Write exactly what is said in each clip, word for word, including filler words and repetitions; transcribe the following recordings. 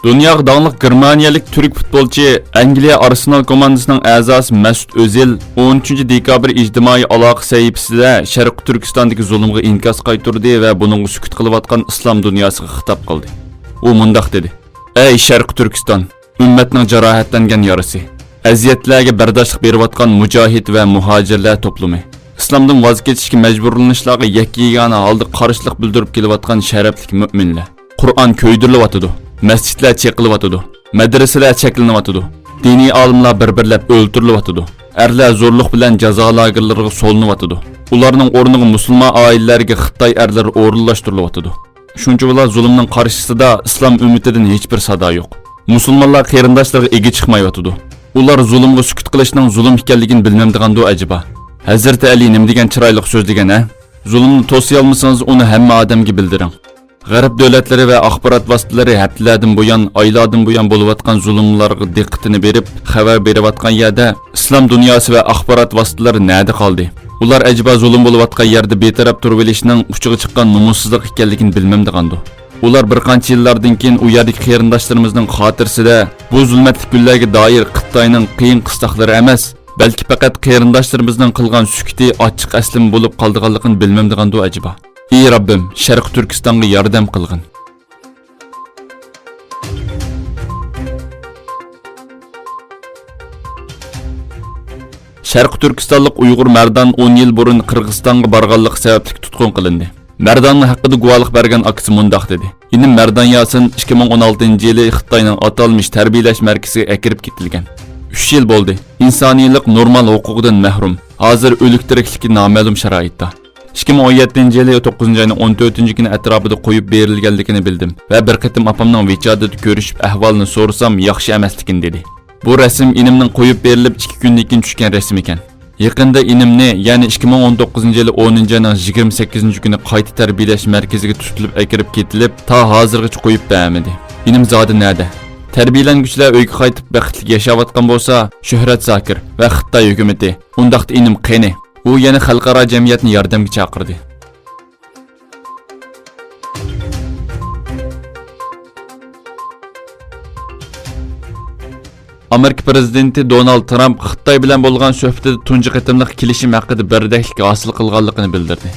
دۇنياغا داڭلىق گېرمانىيەلىك تۈرك پۇتبولچى، ئەنگلىيە ئارسېنال كوماندىسىنىڭ ئەزاسى مەسۇت ئۆزىل ئون ئۈچىنچى دېكابىر ئىجتىمائىي ئالاقە سەھىپىسىدە شەرقىي تۈركىستاندىكى زۇلۇمغا ئىنكاس قايتۇردى ۋە بۇنىڭغا سۈكۈت قىلىۋاتقان ئىسلام دۇنياسىغا خىتاب قىلدى. ئۇ مۇنداق دېدى: ئەي شەرقىي تۈركىستان، ئۈممەتنىڭ جاراھەتلەنگەن يارىسى، ئەزىيەتلەرگە بەرداشلىق بېرىۋاتقان مۇجاھىد ۋە مۇھاجىرلار توپلىمى، ئىسلامدىن ۋاز كېچىشكە مەجبۇرلىنىشلارغا يەككە-يېگانە ھالدا قارشىلىق بىلدۈرۈپ كېلىۋاتقان شەرەپلىك مۆمىنلەر. قۇرئان كۆيدۈرۈلۈۋاتىدۇ، مەسچىتلەر چېقىلىۋاتىدۇ، مەدرىسىلەر چەكلىنىۋاتىدۇ، دىنىي ئالىملار بىر-بىرلەپ ئۆلتۈرۈلۈۋاتىدۇ، ئەرلەر زورلۇق بىلەن جازا لاگېرلىرىغا سولىنىۋاتىدۇ. ئۇلارنىڭ ئورنىغا مۇسۇلمان ئائىلىلەرگە خىتاي ئەرلىرى ئورۇنلاشتۇرۇلۇۋاتىدۇ. شۇنچىۋالا زۇلۇمنىڭ قارشىسىدا ئىسلام ئۈممىتىدىن ھېچبىر سادا يوق. مۇسۇلمانلار قېرىنداشلىرىغا ئىگە چىقمايۋاتىدۇ. ئۇلار زۇلۇمغا سۈكۈت قىلىشنىڭ زۇلۇم ئىكەنلىكىنى بىلمەمدىغاندۇ ئەجەبا؟ ھەزرىتى ئەلى نېمە دېگەن چىرايلىق سۆزلىگەن ھە؟ زۇلۇمنى توسىيالمىسىڭىز، ئۇنى ھەممە ئادەمگە بىلدۈرۈڭ. غەرب دۆلەتلىرى ۋە ئاخبارات ۋاسىتىلىرى ھەپتىلەردىن بۇيان، ئايلاردىن بۇيان بولۇۋاتقان زۇلۇملارغا دىققىتىنى بېرىپ، خەۋەر بېرىۋاتقان يەردە ئىسلام دۇنياسى ۋە ئاخبارات ۋاسىتىلىرى نەدە قالدى؟ ئۇلار ئەجەبا زۇلۇم بولۇۋاتقان يەردە بىتەرەپ تۇرۇۋېلىشنىڭ ئۇچىغا چىققان نومۇسسىزلىق ئىكەنلىكىنى بىلمەمدىغاندۇ؟ ئۇلار بىر قانچە يىللاردىن كېيىن ئۇ يەردىكى قېرىنداشلىرىمىزنىڭ خاتىرىسىدە بۇ زۇلمەتلىك كۈنلەرگە دائىر خىتاينىڭ قىيىن قىستاقلىرى ئەمەس، بەلكى پەقەت قېرىنداشلىرىمىزنىڭ قىلغان سۈكۈتى ئاچچىق ئەسلىمە بولۇپ قالىدىغانلىقىنى بىلمەمدىغاندۇ ئەجەبا؟ ئى رەببىم، شەرقىي تۈركىستانغا ياردەم قىلغىن. شەرقىي تۈركىستانلىق ئۇيغۇر مەردان ئون يىل بۇرۇن قىرغىزىستانغا بارغانلىقى سەۋەبلىك تۇتقۇن قىلىندى. مەرداننىڭ ھەققىدە گۇۋاھلىق بەرگەن ئاكىسى مۇنداق دېدى: ئىنىم مەردان ياسىن ئىككى مىڭ ئون ئالتىنچى يىلى خىتاينىڭ ئاتالمىش تەربىيەلەش مەركىزىگە ئەكىرىپ كېتىلگەن. ئۈچ يىل بولدى. ئىنسانىيلىق نورمال ھوقۇقىدىن مەھرۇم. ھازىر ئۆلۈك تىرىكلىكى نامەلۇم شارائىتتا. ئىككى مىڭ ئون يەتتىنچى يىلى توققۇزىنچى ئاينىڭ ئون تۆتىنچى كۈنى ئەتراپىدا قويۇپ بېرىلگەنلىكىنى بىلدىم ۋە بىر قېتىم ئاپامنىڭ ۋىچاتىدا كۆرۈشۈپ ئەھۋالىنى سورىسام، ياخشى ئەمەسلىكىنى دېدى. بۇ رەسىم ئىنىمنىڭ قويۇپ بېرىلىپ ئىككى كۈندىن كېيىن چۈشكەن رەسىمىكەن. يېقىندا ئىنىمنى، يەنى ئىككى مىڭ ئون توققۇزىنچى يىلى ئونىنچى ئاينىڭ يىگىرمە سەككىزىنچى كۈنى قايتا تەربىيەلەش مەركىزىگە تۇتۇلۇپ ئەكىرىپ كېتىلىپ، تا ھازىرغىچە قويۇپ بەرمىدى. ئىنىم زادى نەدە؟ تەربىيەلەنگۈچىلەر ئۆيگە قايتىپ بەختلىك ياشاۋاتقان بولسا، شۆھرەت زاكىر ۋە خىتاي ھۆكۈمىتى، ئۇنداقتا ئىنىم قېنى؟ ئۇ يەنە خەلقئارا جەمئىيەتنى ياردەمگە چاقىردى. ئامېرىكا پىرېزىدېنتى دونالد ترامپ خىتاي بىلەن بولغان سۆھبىتىدە تۇنجى قېتىملىق كېلىشىم ھەققىدە بىردەكلىك ھاسىل قىلغانلىقىنى بىلدۈردى.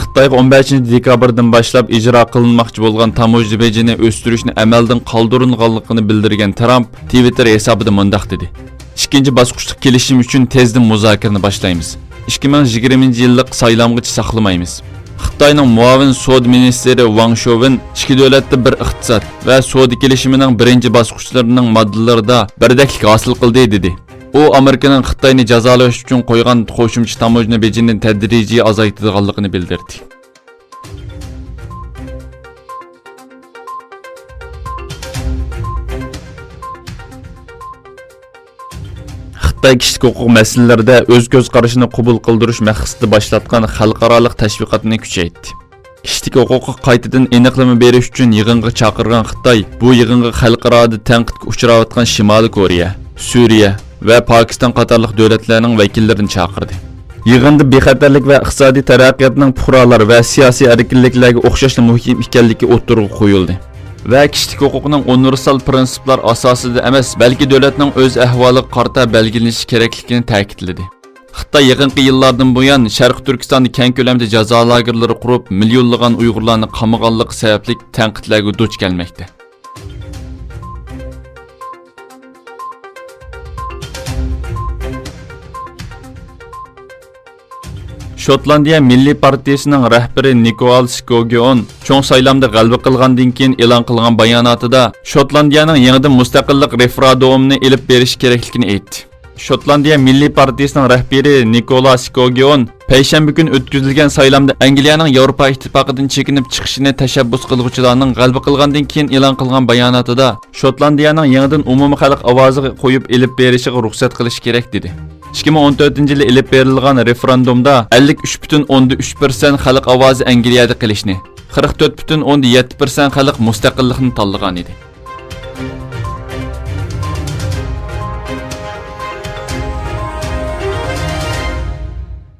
خىتايغا ئون بەشىنچى دېكابىردىن باشلاپ ئىجرا قىلىنماقچى بولغان تاموژنا بېجىنى ئۆستۈرۈشنى ئەمەلدىن قالدۇرۇنغانلىقىنى بىلدۈرگەن ترامپ تىۋىتتېر ھېسابىدا مۇنداق دېدى: ئىككىنچى باسقۇچلۇق كېلىشىم ئۈچۈن تېزدىن مۇزاكىرىنى باشلايمىز. ئىككى مىڭ يىگىرمىنچى يىللىق سايلامغىچە ساقلىمايمىز. خىتاينىڭ مۇئاۋىن سودا مىنىستىرى ۋاڭ شوۋېن ئىككى دۆلەتتە بىر ئىقتىساد ۋە سودا كېلىشىمىنىڭ بىرىنچى باسقۇچلىرىنىڭ ماددىلىرىدا بىردەكلىك ھاسىل قىلدى، دېدى. ئۇ ئامېرىكىنىڭ خىتاينى جازالاش ئۈچۈن قويغان قوشۇمچە تاموژنا بېجىنى تەدرىجىي ئازايتىدىغانلىقىنى بىلدۈردى. خىتاي كىشىلىك ھوقۇق مەسىلىلىرىدە ئۆز كۆز قارىشىنى قوبۇل قىلدۇرۇش مەقسىتىدە باشلاتقان خەلقئارالىق تەشۋىقاتنى كۈچەيتتى. كىشىلىك ھوقۇققا قايتىدىن ئېنىقلىما بېرىش ئۈچۈن يىغىنغا چاقىرغان خىتاي بۇ يىغىنغا خەلقئارادا تەنقىدكە ئۇچراۋاتقان شىمالىي كورېيە، سۈرىيە ۋە پاكىستان قاتارلىق دۆلەتلەرنىڭ ۋەكىللىرىنى چاقىردى. يىغىندا بىخەتەرلىك ۋە ئىقتىسادىي تەرەققىياتنىڭ پۇقرالار ۋە سىياسىي ئەركىنلىكلەرگە ئوخشاشلا مۇھىم ئىكەنلىكى ئوتتۇرىغا قويۇلدى ۋە كىشىلىك ھوقۇقنىڭ ئۇنىۋېرسال پىرىنسىپلار ئاساسىدا ئەمەس، بەلكى دۆلەتنىڭ ئۆز ئەھۋالىغا قارىتا بەلگىلىنىشى كېرەكلىكىنى تەكىتلىدى. خىتاي يېقىنقى يىللاردىن بۇيان شەرقىي تۈركىستاندا كەڭ كۆلەمدە جازا لاگېرلىرى قۇرۇپ، مىليونلىغان ئۇيغۇرلارنى قامىغانلىقى سەۋەبلىك تەنقىدلەرگە دۇچ كەلمەكتە. شوتلاندىيە مىللىي پارتىيىسىنىڭ رەھبىرى نىكولا سكوگيون چوڭ سايلامدا غەلىبە قىلغاندىن كېيىن ئېلان قىلغان باياناتىدا شوتلاندىيەنىڭ يېڭىدىن مۇستەقىللىق رېفېرېندۇمىنى ئېلىپ بېرىش كېرەكلىكىنى ئېيتتى. شوتلاندىيە مىللىي پارتىيىسىنىڭ رەھبىرى نىكولا سكوگيون پەيشەنبە كۈنى ئۆتكۈزۈلگەن سايلامدا ئەنگلىيەنىڭ ياۋروپا ئىتتىپاقىدىن چېكىنىپ چىقىشىنى تەشەببۇس قىلغۇچىلارنىڭ غەلىبە قىلغاندىن كېيىن ئېلان قىلغان باياناتىدا شوتلاندىيەنىڭ يېڭىدىن ئومۇمىي خەلق ئاۋازىغا قويۇپ ئېلىپ بېرىشىغا رۇخسەت قىلىش كېرەك، دېدى. ئىككى مىڭ ئون تۆتىنچى يىلى ئېلىپ بېرىلغان رېفېرېندۇمدا ئەللىك ئۈچ پۈتۈن ئوندىن ئۈچ پىرسەنت خەلق ئاۋازى ئەنگلىيەدە قېلىشنى، قىرىق تۆت پۈتۈن ئوندىن يەتتە پىرسەنت خەلق مۇستەقىللىقنى تاللىغان ئىدى.